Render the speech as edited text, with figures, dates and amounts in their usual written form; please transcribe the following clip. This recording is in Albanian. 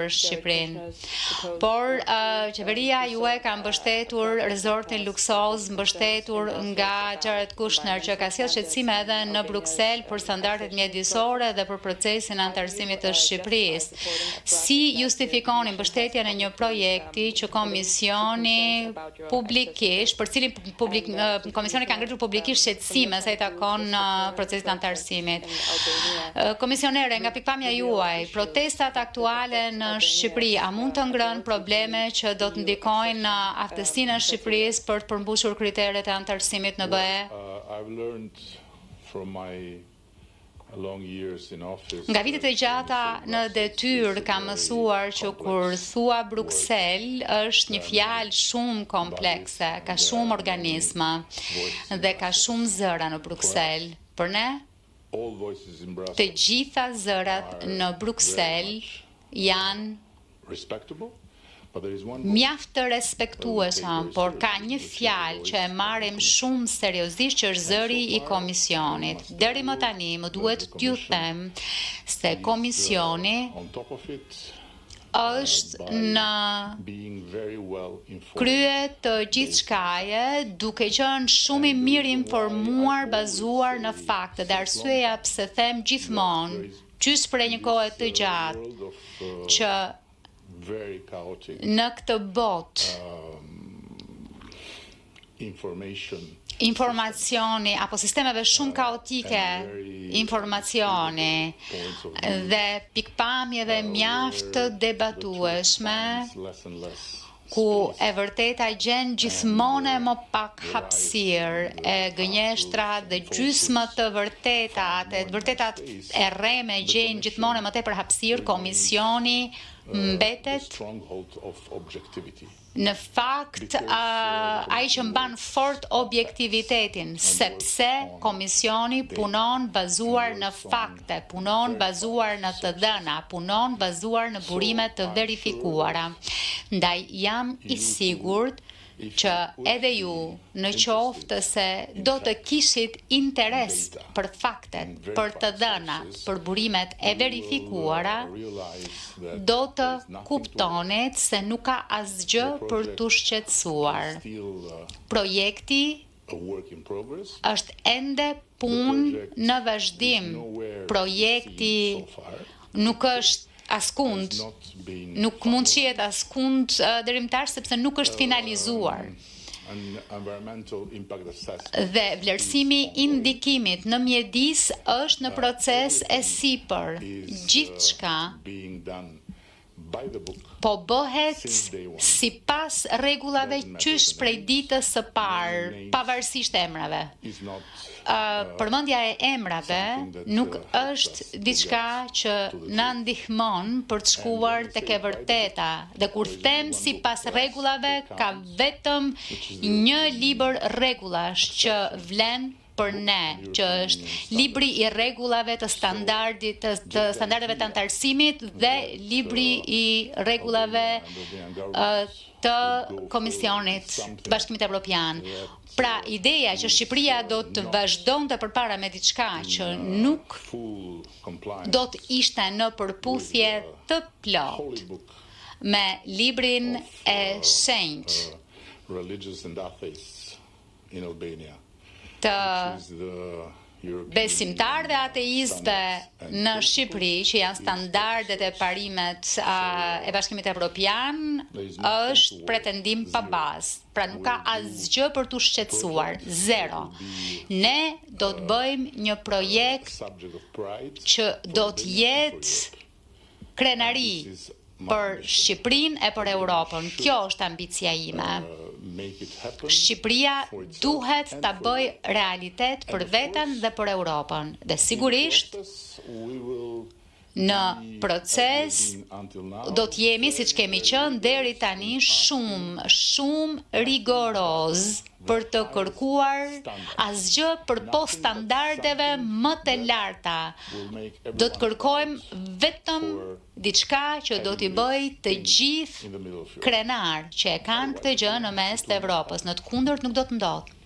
Për Shqipërinë. Por qeveria juaj ka mbështetur rezortin luksoz, mbështetur nga Jared Kushner, që ka sjellë shqetësime edhe në Bruksel për standardet mjedisore dhe për procesin e anëtarësimit të Shqipërisë. Si justifikoni mbështetjen e një projekti që komisioni publikisht, për cilin publik, komisioni ka ngritur publikisht shqetësime sa i takon procesit të anëtarësimit. Komisionere, nga pikëpamja juaj, protestat aktuale në Shqipëri, a mund të ngrenë probleme që do të ndikojnë në aftësinë e Shqipërisë për të përmbushur kriteret e anëtarësimit në BE? Nga vitet e gjata në detyrë kam mësuar që kur thua Bruksel është një fjalë shumë komplekse, ka shumë organizma dhe ka shumë zëra në Bruksel. Për ne, të gjitha zërat në Bruksel janë mjaft të respektueshëm, por ka një fjalë që e marrim shumë seriozisht që është zëri i Komisionit. Deri më tani më duhet t'ju them se Komisioni është në krye të gjithçkaje, duke qenë shumë i mirinformuar bazuar në fakte dhe arsyeja pse them gjithmonë qysh prej një kohe të gjatë që në këtë botë informacioni apo sistemeve shumë kaotike informacioni dhe pikëpamjeve mjaft të debatueshme ku e vërteta gjen gjithmonë e më pak hapësirë, e gënjeshtra dhe gjysmë të vërtetat, e të vërtetat e rreme gjejnë gjithmonë e më tepër hapësirë, komisioni mbetet në fakt ai që mban fort objektivitetin, sepse komisioni punon bazuar në fakte, punon bazuar në të dhëna, punon bazuar në burime të verifikuara. Ndaj jam i sigurt që edhe ju, në qoftë se do të kishit interes për faktet, për të dhënat, për burimet e verifikuara, do të kuptonit se nuk ka asgjë për t'u shqetësuar. Projekti është ende punë në vazhdim. Projekti nuk është askund, nuk mund të shihet askund deri më tash sepse nuk është finalizuar. Dhe vlerësimi i ndikimit në mjedis është në proces e sipër. Gjithçka po bëhet sipas rregullave qysh prej ditës së parë, pavarësisht emrave. Përmendja e emrave nuk është diçka që na ndihmon për të shkuar tek e vërteta dhe kur them sipas rregullave ka vetëm një libër rregullash që vlen për ne, që është libri i rregullave të standardit të, të standardeve të anëtarësimit dhe libri i rregullave të Komisionit të Bashkimit Evropian. Pra, ideja që Shqipëria do të vazhdonte përpara me diçka që nuk do të ishte në përputhje të plotë me librin e shenjtë të besimtarëve ateistëve në Shqipëri, që janë standardet e parimet e Bashkimit Evropian, është pretendim pa bazë. Pra nuk ka asgjë për t'u shqetësuar, zero. Ne do të bëjmë një projekt që do të jetë krenari për Shqipërinë e për Europën. Kjo është ambicia ime. Shqipëria duhet ta bëjë realitet për veten dhe për Europën. Dhe sigurisht në proces do të jemi siç kemi qenë deri tani shumë, shumë rigoroz për të kërkuar asgjë përpos standardeve më të larta. Do të kërkojmë vetëm diçka që do t'i bëjë të gjithë krenarë që e kanë këtë gjë në mes të Evropës. Në të kundërt nuk do të ndodhë.